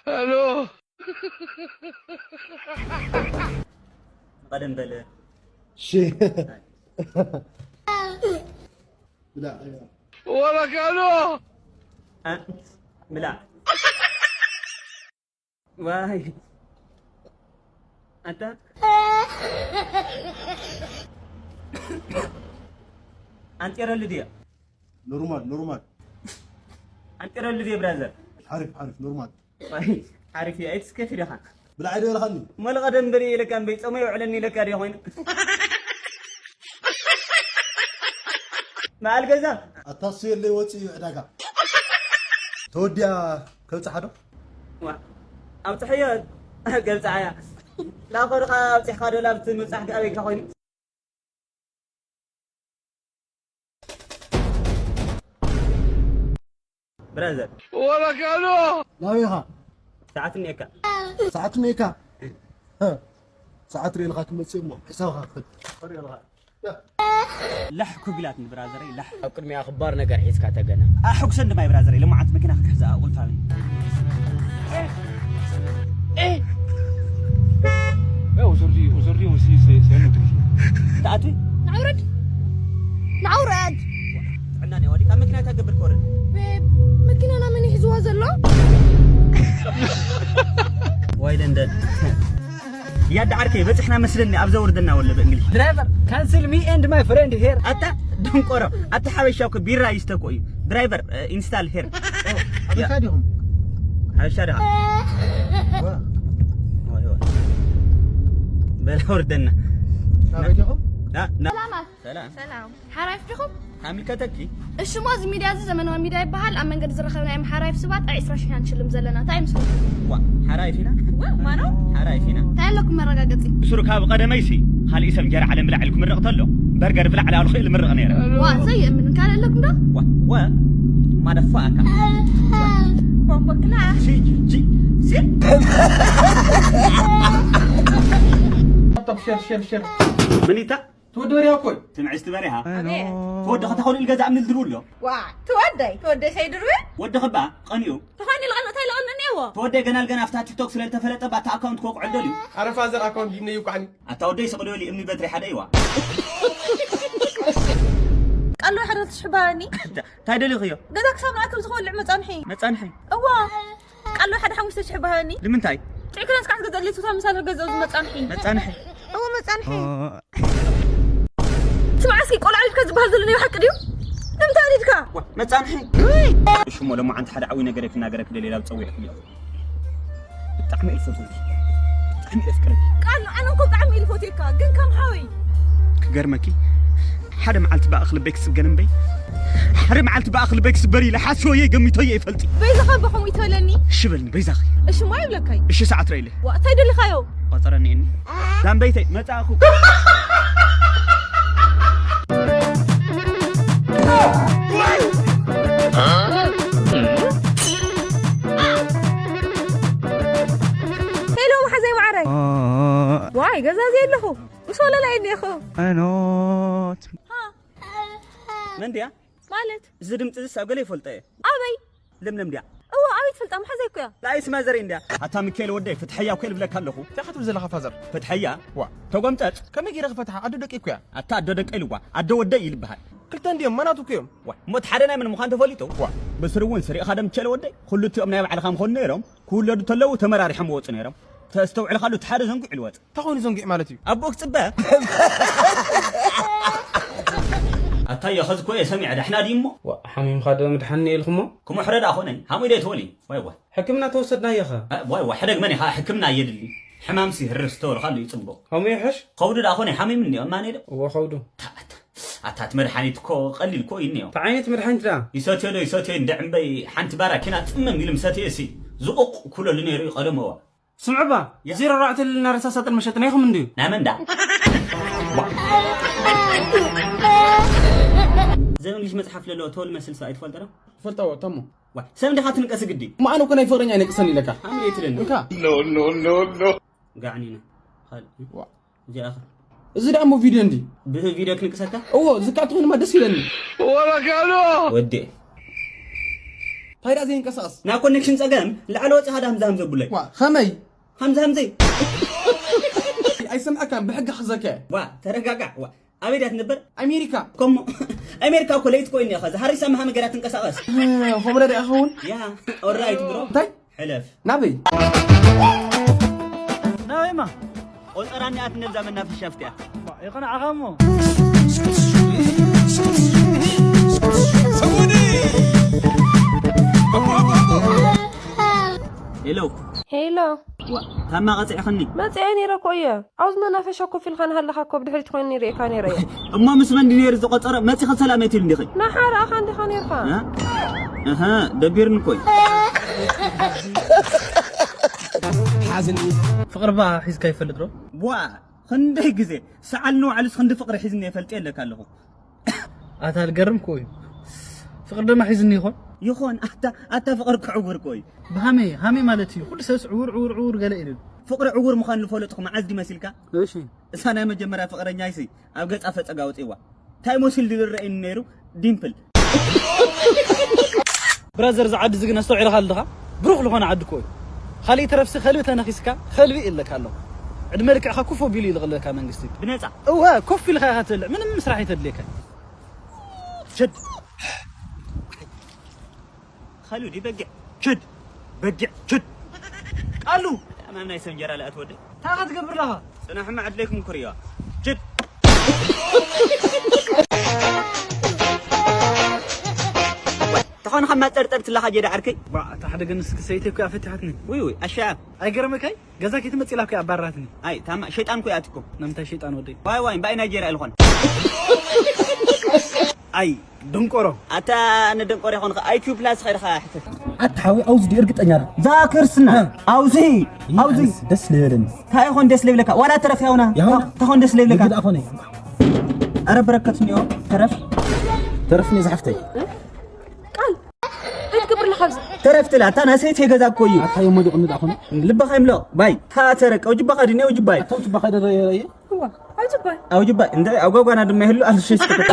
Hello. ቀደም በለ። እሺ። ብላ፣ ወረክ፣ ሄሎ። አ፣ ብላ። ዋይ። ኣታ። ኣንጤረሉ ድያ? ኖርማል፣ ኖርማል። ኣንጤረሉ ድያ፣ ብራዘር? ሓሪፍ፣ ሓሪፍ፣ ኖርማል። ኣይ፣ ሓሪፍ እያ። ኣይትስከፊ ዲኻ? ብላዕ ዶ ኢልካኒ? መለ ቀደም በል ኢለካ እምበይ፣ ጾመ የውዕለኒ ኢለካ ድዮ ኮይኑ? በዓል ገዛ። ኣታ እሱ የለይ፣ ወፂኡ እዩ ዕዳጋ። ተወዲኣ ከብፅሓ ዶ? ዋ፣ ኣብፅሐዮ፣ ገብፅዓያ። ላኾ ድኻ ኣብፂሕካ ዶ ላብቲ ምብፃሕ ከ ኣበይካ ኮይኑ? ብራዘር። ወረካኖ! ናበይ ኢኻ? ሰዓት እኒኤካ። ሰዓት እኒኤካ? እ። ሰዓት ርእልኻ ትመጽእ እሞ፣ ሕሳብኻ ክፈል። ላሕ ኩቢላት ንብራዘረይ፣ ላሕ። ኣብ ቅድሚኣ ክባር ነገር ሒዝካ ተገና። ኣሕጉሰን ድማ ብራዘረይ፣ ልሙዓት መኪና ክትሕዛ ቁልፋ። Aujourd'hui, aujourd'hui aussi, c'est c'est un autre jour. ትኣትዊ? ንዓውረድ። ንዓውረድ። ጥዕና ነይ፣ ወዲ ካብ መኪና እንታይ ገብር ክወርድ? ቤብ፣ መኪናና መን ይሕዝዋ ዘሎ? ወይ ለንደን። ያዳ ዓርከይ፣ በጽሕና መስለኒ፣ ኣብ ዘውርደና ወለ ብእንግሊሽ። Driver, cancel me and my friend here. ኣታ ደንቆሮ፣ ኣታ ሓበሻ እኮ ቢራ ይስተ እኮ እዩ። ድራይቨር፣ እ፣ ኢንስታል ሄር። ኦ፣ ሓበሻ ዲኹም? ሓበሻ ዲኻ? ዋ። ወይ፣ ወይ። በል ኣውርደና። ናበይ ዲኹም? ና፣ ና። ሰላማት። ሰላም። ሰላም። ሓራይፍ ዲኹም? ካሚል ከተኪ? እሺ፣ እሞ እዚ ሚድያ እዚ ዘመናዊ ሚድያ ይበሃል። ኣብ መንገዲ ዝረኸብናዮም ሓራይፍ ስባት ዕስራ ሺሕ ኢና ንሽልም ዘለና። እንታይ ይመስለኩም? ዋ፣ ሓራይፍ ኢና? ዋ፣ ማኖ? ሓራይፍ ኢና። እንታይ ኣለኩም መረጋገጺ? ብስሩ ካብ ቀደመይሲ፣ ካልእ ሰብ እንጀራ ዓለም ብላዕ ኢሉ ክምርቕ ተሎ፣ በርገር ብላዕ ላሉ ክእል ምርቕ ነይረ። ዋ፣ ዘይእምን ካልእ ኣለኩም ዶ? ዋ፣ ዋ፣ ማደፋካ። ቦምቦ ክላሽ። ሲ፣ ሲ፣ ሲ። ሼር፣ ሼር፣ ሼር። ምን ይታ? ትወዲ በሪሃ እኮ እዩ። ስምዒ እስቲ በሪሃ። ኣቤት። ትወዲ ከተኾኑ ኢል ገዛ እምኒ ልድሩ ኣሎ። ዋ፣ ትወደይ፣ ትወደይ ከይድርብን? ወዲ ክባ ቀንዩ። ተኾኒ ልቐንኡ እንታይ ልቐንኡ እኒአዎ? ተወደይ ገና ልገና ኣብታ ቲክቶክ ስለ ልተፈለጠ ባታ ኣካውንት ክወቅዖ ደልዩ። ኣረ ፋዘር ኣካውንት ዲነ ይውቃዕኒ። ኣታ ወደይ ስቕ ዶ ኢሉ እምኒ በትሪ ሓደ ይዋ። ቃሉ ሓደ ትሽባኒ። እንታይ ደሊኽዮ? ገዛ ክሳብ ንኣክል ዝኸልዕ መጻንሒ። መጻንሒ? እዋ። ቃሉ ሓደ ሓሙሽተ ሽሕ ባሃኒ። ንምንታይ? ጥዕክና እስካዕ ገዛ ሌቱ ታምሳል ገዛ እዚ መጻንሒ። መጻንሒ? እዎ መጻንሒ። ስማዕ እስኪ ቆልዓ ኢልካ ዝበሃል ዘሎ ናይ ሓቂ ድዩ? ንምንታይ ኣሊድካ? ዋ፣ መጻንሒ? እሺ እሞ ሎማዓንቲ ሓደ ዓብዪ ነገር ክናገረክ ደልየ ናብ ጸዊዕክ እየ። ብጣዕሚ እየ ዝፈትወኪ። ብጣዕሚ እየ ዘፍቅረኪ። ቃል ኣነ እኮ ብጣዕሚ እየ ዝፈትወካ፣ ግን ከም ሓወይ። ክገርመኪ፣ ሓደ መዓልቲ ብኣኽ ልበይ ክስገን እምበይ፣ ሓደ መዓልቲ ብኣኽ ልበይ ክስበር ኢለ ሓስበዮ ገሚቶዮ ይፈልጥ። በይዛኻ እባ ከምኡ ይትበለኒ። እሺ በልኒ፣ በይዛኺ። እሺ እሞ ኣይብለካይ። እሺ ሰዓት ረኢለ። ዋ፣ እንታይ ደሊኻዮ? ቆጸረኒ እኒ። ዳምበይተይ፣ መጻእኹ። ሄሎ፣ መሓዘይ ማዓረይ። ኦ። ዋይ፣ ገዛ እዚ ኣለኹ። ምስ ወለላ እየ እኒኤኹ። ኣኖት። ሃ። መን ድያ? ማለት? እዚ ድምፂ እዚ ኣብ ገለ ይፈልጦ እየ። ኣበይ? ለምለም ድያ? እወ፣ ኣበይ ትፈልጣ? መሓዘይ እኮ እያ። ላይስ ማዘር እንድያ። ኣታ ሚካኤል ወደይ፣ ፍትሐያ እኮ ልብለካ ኣለኹ። እንታይ ክትብል ዘለኻ ፋዘር? ፍትሐያ? ዋ። ተጎምጠጥ። ከመይ ገይረ ክፈትሓ? ኣዶ ደቂ እኮ እያ። ኣታ ኣዶ ደቂ ኢልዋ። ኣዶ ወደይ ይልበሃል። ክልተ እንድዮም፣ መናቱ እኮ እዮም። ዋ። እሞ እቲ ሓደ ናይ መን ምዃን ተፈሊጡ? ዋ። ብስሩ እውን ስሪእኻ ደምቸለ ወደይ፣ ክልቲኦም ናይ ባዕልኻ ምኾኑ ነይሮም፣ ክውለዱ ተለዉ ተመራሪሖም ወፁ ነይሮም። ተስተውዕልካሉ እቲ ሓደ ዘንጉዕ ኢሉ ወፀ። እንታይ ኮይኑ ዘንጉዕ ማለት እዩ? ኣቦ ክፅበ። ኣታዮ፣ ኸዚ እኮ እየ ሰሚዐ፣ ዳሕና ድዩ እሞ? ዋ፣ ሓሚምካ ዶ ምድሓኒ ኢልኩሞ? ክምሕረ ደኣ ኾነ፣ ሃሙይ ዶ ኣይትበሊ? ዋይ፣ ዋይ። ሕክምና ተወሰድናዮ ኸ? እ፣ ዋይ፣ ዋይ፣ ሕደግ መን ኢኻ? ሕክምና የድሊ። ሕማምሲ ህርር ዝተበልካሉ እዩ ፅቡቕ። ከምኡ ይሕሽ? ከብዱ ደኣ ኾነ፣ ሓሚምኒ እኒኦ፣ እማኔ ዶ? እወ፣ ከብዱ። ኣታ፣ ኣታ፣ ኣታ፣ እቲ መድሓኒት እኮ ቀሊል እኮ እዩ እኒኦ። እንታይ ዓይነት መድሓኒት ደኣ? ይሰትዮ ዶ ይሰትዮ፣ እንደ ዕምበይ ሓንቲ ባራኪና ፅምም ኢሉ ምሰትየ ሲ፣ ዝቑቕ ኩለሉ ነይሩ እዩ ቀደም እዋ። ስምዑ እባ፣ ያ። ዜሮ ኣርባዕተ ልልና ረሳሳጥን መሸጥን ኣይኹም እንድዩ? ናይ መን ዳ? ዘብ እንግሊሽ መጽሓፍ ለሎ ተወል መስል ሰብኣይ ትፈልጦ ዶ? ፈልጠዎ፣ ተሞ። ዋ፣ ሰብ እንዲኻ ትንቀስ ግዲ። እሞ ኣነ እኮ ናይ ፍቕረኛ ይነቅሰኒ ኢለካ። ኣምሬት ኢለኒ። እንካ። ኖ፣ ኖ፣ ኖ፣ ኖ። ጋዕኒና። ኻል-፣ ዋ። እዚኣ ኸ? እዚ ደኣ እሞ ቪድዮ እንዲ። ብቪድዮ ክንቅሰካ? እዎ፣ እዚ ከዓ ተኾይኑማ ደስ ይለኒ። ወረጋሎ! ወዴ። እንታይ ደኣ ዘይንቀሳቐስ? ናይ ኮኔክሽን ጸገም፣ ላዕሊ ወጺኻ ዳ ሃምዛ ሃምዘ ብለይ። ዋ፣ ኸመይ? ሃምዛ ሃምዘ። ኣይሰምዐካን፣ ብሕጊ ክሕዘካ እየ። ዋ፣ ተረጋጋዕ። ዋ፣ ኣበይ ድያ ትነብር? ኣሜሪካ። ኮሞ፣ ኣሜሪካ እኮ ለይቲ ኮይኑ ኢኻ፣ ዝሃሪሳ መሃመ ገይራ ትንቀሳቐስ። እ፣ ኾብረ ዲኣ ኸውን? ያ፣ ኦራይት ብሮ። እንታይ? ሕለፍ። ናበይ? ናበይማ? ቆጸራ እኒኣት ነብዛ መናፈሻ ፍትያ። ባ፣ ይኸነ ዓኻ እሞ። ሄሎ። ሄሎ። ዋ፣ ታማ ቀጺዕኽኒ። መጺአ ነይረ እኮ እየ። ኣብዚ መናፈሻ ኮፍ ኢልካ እናሃለኻ እኮ ብድሕሪት ኮይነ ይርእየካ ነይረ እየ። እሞ ምስ መን ድዩ ነይሩ ዝቆጸረ? መጺኺ ሰላም ኣይትብሊ እንዲኺ? ንዓኻ ረኣኻ እንዲኻ ነይርካ። እ? እህ፣ ደቢርኒ እኮ እዩ። ሓዝኒ። ፍቕሪ እባ ሒዝካ ይፈልጥ ዶ? ዋ፣ ክንደይ ግዜ ሰዓል ንባዕሉስ ክንዲ ፍቕሪ ሒዝኒ ይፈልጥ የለካ ኣለኹ። ኣታ ልገርም እኮ እዩ። ፍቕሪ ድማ ሒዝኒ ይኾን? ይኾን፣ ኣታ፣ ኣታ ፍቕሪ ክዕውር እኮ እዩ። ብሃመይ፣ ሃመይ ማለት እዩ። ኩሉ ሰብስ ዕውር፣ ዕውር፣ ዕውር ገለ ኢሉ። ፍቕሪ ዕውር ምዃኑ ዝፈለጥኹ መዓዝ ድዩ መሲልካ? እሺ። እሳ ናይ መጀመርያ ፍቕረኛይሲ ኣብ ገጻ ፈጸጋ ኣውጺእዋ። እንታይ መሲሉ ድዩ ዝረኣየኒ ነይሩ? ዲምፕል። ብራዘር፣ እዚ ዓዲ እዚ ግን ኣስተውዒልካ ኣለኻ? ብሩኽ ዝኾነ ዓዲ እኮ እዩ። ካልእ ተረፍሲ ከልቢ ተነኺስካ ከልቢ ይብለካ ኣሎ። ዕድመ ልክዕካ ኮፍ ኣቢሉ ይልቕለካ መንግስቲ። ብነጻ? እወ፣ ኮፍ ኢልካ ኢኻ ትበልዕ። ምንም ስራሕ ኣይተድልየካ። ሸድ። ኸሉ ዲ በጊዕ ችድ፣ በጊዕ ችድ። ቃሉ። ኣማም ናይ ሰብ እንጀራ ለኣት ወደ። እንታይ ኢኻ ትገብር ኣለኻ? ጽናሕማ ዕድለይኩም ኩርዮ። ችድ። ተኾነ ካብ ማጸርጠር ትላኻ ጀዳ ዓርከይ። ባ፣ እታ ሓደ ግን እስኪ ሰይተይ እኮ ኣፈቲሓትኒ። ውይ፣ ውይ፣ ኣሻ። ኣይገርመካይ? ገዛ ከይትመጽእ ኢላ እኮ ኣባራትኒ። ኣይ፣ ታማ ሸይጣን እኮ እያ ኣትኩም። ንምንታይ ሸይጣን ወደይ? ዋይ፣ ዋይ፣ እምበኣይ ናይጀርያ ኣይልኾን። ኣይ፣ ደንቆሮ። ኣታ ንደንቆሮ ይኾንካ፣ ኣይ ኪው ፕላስ ኸይድኻ ሕተት። ኣታ ሓወይ፣ ኣውዚ ድዩ እርግጠኛ ዳ? እዛ ክርስትና፣ እ። ኣውዚ፣ ኣውዚ። ኣነስ ደስ ልበለኒ። እንታይ ይኾን ደስ ልብለካ? ዋላ ተረፍ ያውና። ያውና? እንታይ ይኾን ደስ ልብለካ? ንግድ ኣኾነ። ኣረ በረከት እንዲዮ፣ ተረፍ። ተረፍኒ ዝሓፍተይ። ቃል፣ እንታይ ትገብር ኣለኻ ኣብዚ? ተረፍ ትላ፣ ኣታ ናይ ሰይተይ ገዛ እኮ እዩ። ኣታ የሞ ዲቑ ንዳ ኾነ። ልብኻ ይምለቕ፣ ባይ። ታተረቀ፣ ውጅባኻ ድነ ውጅባይ። ኣታ ውጅባኻ ደረየ። እዋ፣ ኣውጅባይ። ኣውጅባይ፣ እንደ ኣጓጓና ድማ ይህሉ፣ ኣልሸሽ ተከታ።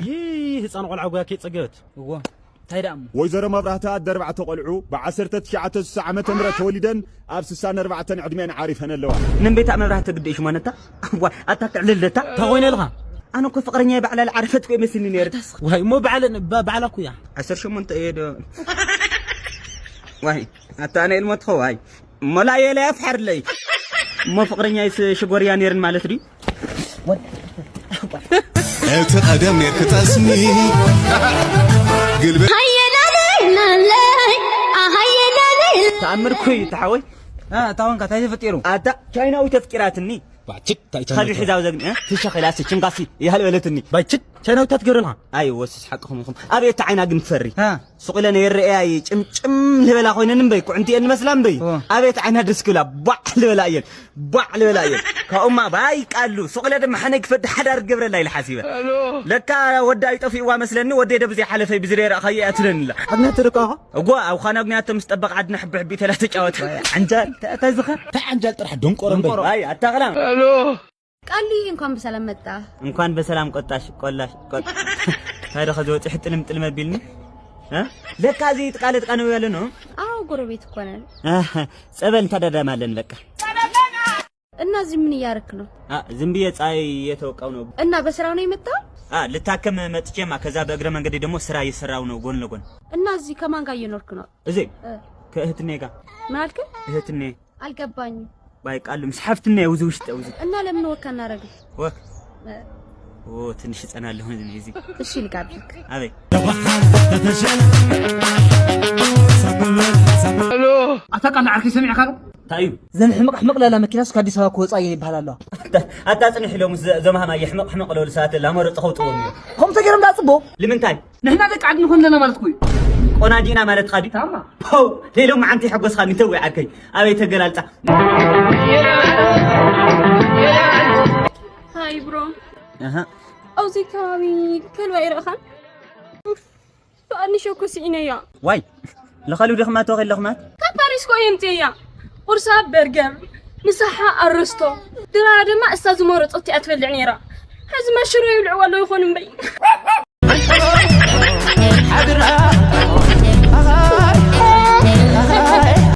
ይህ ህፃን ቆልዓ ጓኬ ጸገበት። እዋ፣ እንታይ ደኣ እሞ? ወይዘሮ መብራህቲ ኣደ ኣርባዕተ ቆልዑ ብ ዓሰርተ ትሽዓተ ስሳ ዓመተ ምህረት ተወሊደን ኣብ ስሳን ኣርባዕተን ዕድሜን ዓሪፈን ኣለዋ። ነን ቤታ መብራህቲ ግዲ ሽሞነታ? ዋ፣ ኣታ ትዕልልታ? እንታይ ኮይነ ኢልካ? ኣነ እኮ ፍቕረኛይ ባዕላ ዝዓረፈት እኮ ይመስልኒ ነይሩ። ዋይ፣ እሞ ባዕለ-፣ ባ-፣ ባዕላ እኮ እያ። ዓሰርተ ሸሞንተ እየ ዶ? ዋይ፣ ኣታ ኣነ ኢልሞ ትኸዋይ። ሞላየ ላይ ኣፍሓርለይ። እሞ ፍቕረኛይስ ሽጎርያ ነይርን ማለት ድዩ? እቲ ቀደም ኔርክ ጠስሚ ግልበ ሃየላለይ ናለይ፣ ኣሃየላለይ። ተኣምር እኮ እዩ፣ ተሓወይ። እ፣ እታ ወንካ እንታይ ተፈጢሩ? ኣታ ቻይናዊ ተፍቂራትኒ። ባችክ፣ እንታይ ቻይናዊ ከዚ ተፈ- ሒዛው ዘግኒ፣ እ? ፍሸኽ ኢላ፣ እሲ ችንጋሲ ይሃል በለትኒ። ባችክ፣ ቻይናዊ እንታይ ትገብረልካ? ኣይ፣ ወስስ ሓቅኹም ኢኹም። ኣበየት ዓይና ግን ትፈሪ? እ። ሱቕ ኢለ ነይረእያ እየ፣ ጭምጭም ልበላ ኮይነን እምበይ፣ ኩዕንቲ እየን መስላ እምበይ። እ። ኣበየት ዓይና ደስ ክብላ፣ ቧዕ ልበላ እየን። ቧዕ ልበላ እየ። ካብኡማ ባይ ቃሉ፣ ሱቕ ኢለ ድማ ሓነይ ክፈዲ ሓዳር ክገብረላ ኢለ ሓሲበ። ለካ ወዲ ኣይጠፊእዋ መስለኒ፣ ወደይ ዶ ብዘይ ሓለፈይ ብዝደይ ረእኻዮ እያ ትብለኒ ኣላ። ኣግናት ትርቃኻ? እጎ፣ ኣብ ኻና ኣግናቶ ምስ ጠበቕ ዓድና ሕቢ ሕቢ ተላ ተጫወት። ዓንጃል፣ ተ-፣ ተዝኸ? እንታይ ዓንጃል ጥራሕ ደንቆሮ እምበር። ደንቆሮ። ኣይ፣ ኣታኽላ። ቃሊ፣ እንኳን በሰላም መጣ። እንኳን በሰላም ቆጣሽ፣ ቆላሽ፣ ቆጥ-፣ እንታይ ዶ ኸዚ ወፂ ሕጥልም ጥልም ኣቢልኒ? እ? ለካ እዚ ጥቃ ለጥቃ ነው ያለ ነው? አዎ፣ ጎረቤት እኮ ነን። ኣህ፣ ጸበል እንታዳዳም አለን በቃ። እና እዚህ ምን እያረክ ነው? አ፣ ዝም ብዬ ፀሐይ እየተወቃሁ ነው። እና በስራ ነው የመጣው? አ፣ ልታከም መጥቼማ ከዛ በእግረ መንገዴ ደግሞ ስራ እየሰራሁ ነው ጎን ለጎን። እና እዚህ ከማን ጋር እየኖርክ ነው? እዚህ እ። ከእህትኔ ጋር። ምን አልክ? እህትኔ። አልገባኝም። ባይ ቃሉ ምስ ሓፍትኔ ውዚ ውሽጥ ውዚ። እና ለምን ወክ አናረግም? ወክ? እ። ኦ፣ ትንሽ እጸናለሁ እኔ እዚህ። እሺ፣ ልጋብዝክ። አቤት። ኣታ ቃል ዓርኪ ሰሚዕካ ዶ? እንታይ እዩ? ዘን ሕምቕ ሕምቕ ላላ መኪናስ ካብ ኣዲስ ኣበባ ክወጻ እየን ይበሃል ኣለዋ። ኣታ ጽንሕ ኢሎም ዘ-፣ ዘማህማ የሕምቕ ሕምቕ ለሉ ሰባት ላመረጽ ኸውጥዎም እዩ። ከምኡ ተገይሮም ደኣ ጽቡቕ። ልምንታይ? ንሕና ደቂ ዓዲ ንኾን ኣለና ማለት እኮ እዩ። ቆናጂና ማለት ኻዲ? ታማ። ፖው! ሌሎም መዓንቲ ሕጎስኻ ንተዊ ዓርከይ። ኣበይ ተገላልጻ? ሃይ ብሮ። ኣሃ። ኣብዚ ከባቢ ከልባ ይረእኻን? ብኣድንሾ እኮ ስኢነያ። ዋይ፣ ለኸሉ ደኽማት ወኸል ለኽማት? ካብ ፓሪስ እኮ እየ ምፅእያ። ቁርሳ በርገር፣ ምሳሓ ኣረስቶ፣ ድራራ ድማ እሳ ዝመረፀቶ እያ ትበልዕ ነይራ። ሕዚ ማሽሮ ይብልዕዋ ኣሎ ይኾን እምበይ።